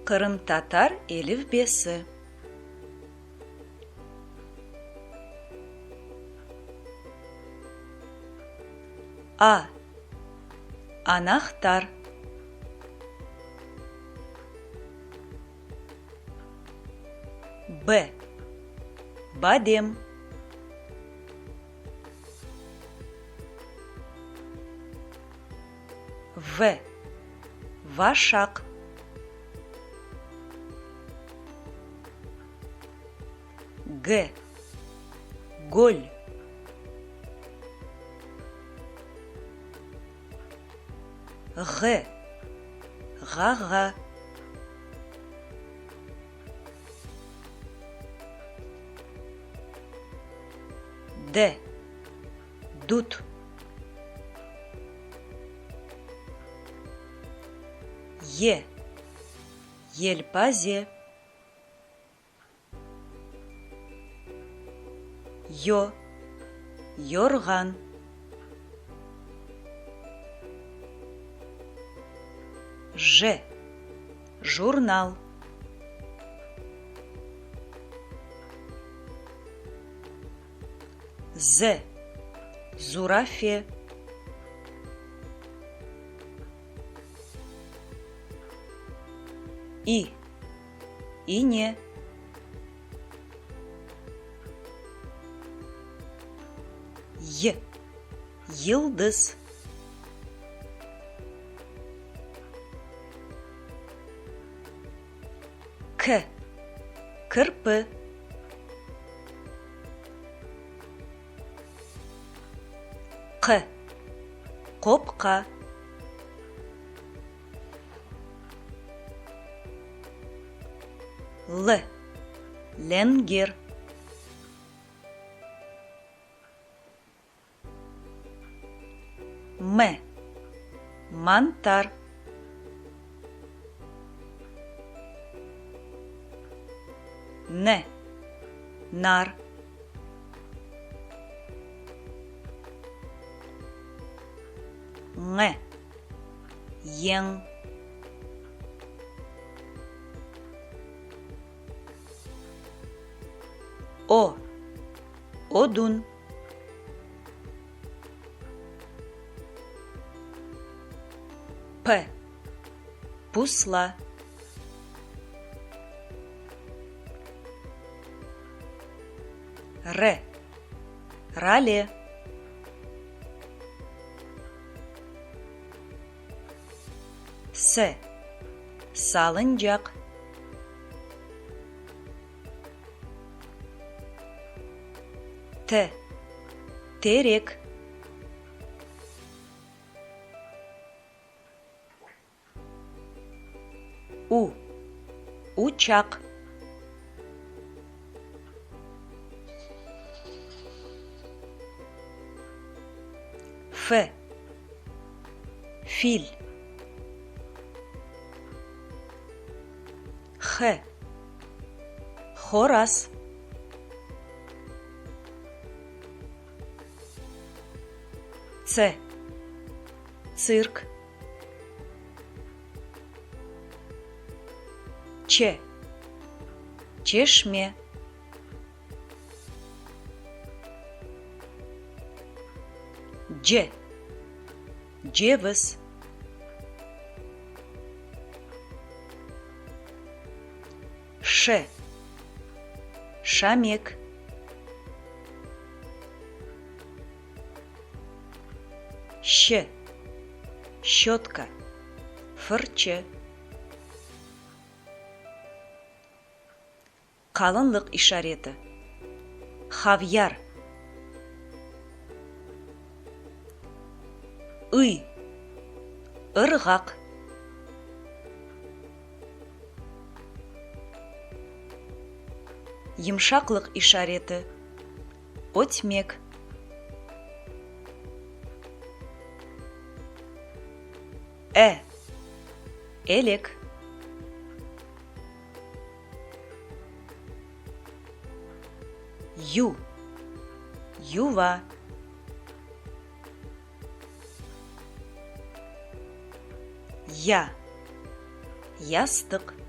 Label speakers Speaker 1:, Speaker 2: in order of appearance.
Speaker 1: Qırımtatar elifbesi. A. Anahtar. B. Badem. V. Vaşaq. G. Göl. Ğ. Ğağa. D. Dut. Y. Yelpaze. Yo. Yorğan. J. Jurnal. Z. Zurafe. İ. İne. Y. Yıldız. K. Kirpi. Q. Qopqa. L. Lenger. M. Mantar. N. Nar. Ñ. Yeñ. O. Odun. P. Pusla. R. Rale. S. Salıncaq. T. Terek. U. Uçaq. F. Fil. H. Horaz. Ts. Tsirk. Ç. Çeşme. C. Ceviz. Ş. Şamek. Ş. Şçötka, fırçı. Qalınlıq işareti. Havyar. I. Irğaq. Yımşaqlıq işareti. Ötmek. E. Elek. Yu. Yuva. Ya. Yastıq.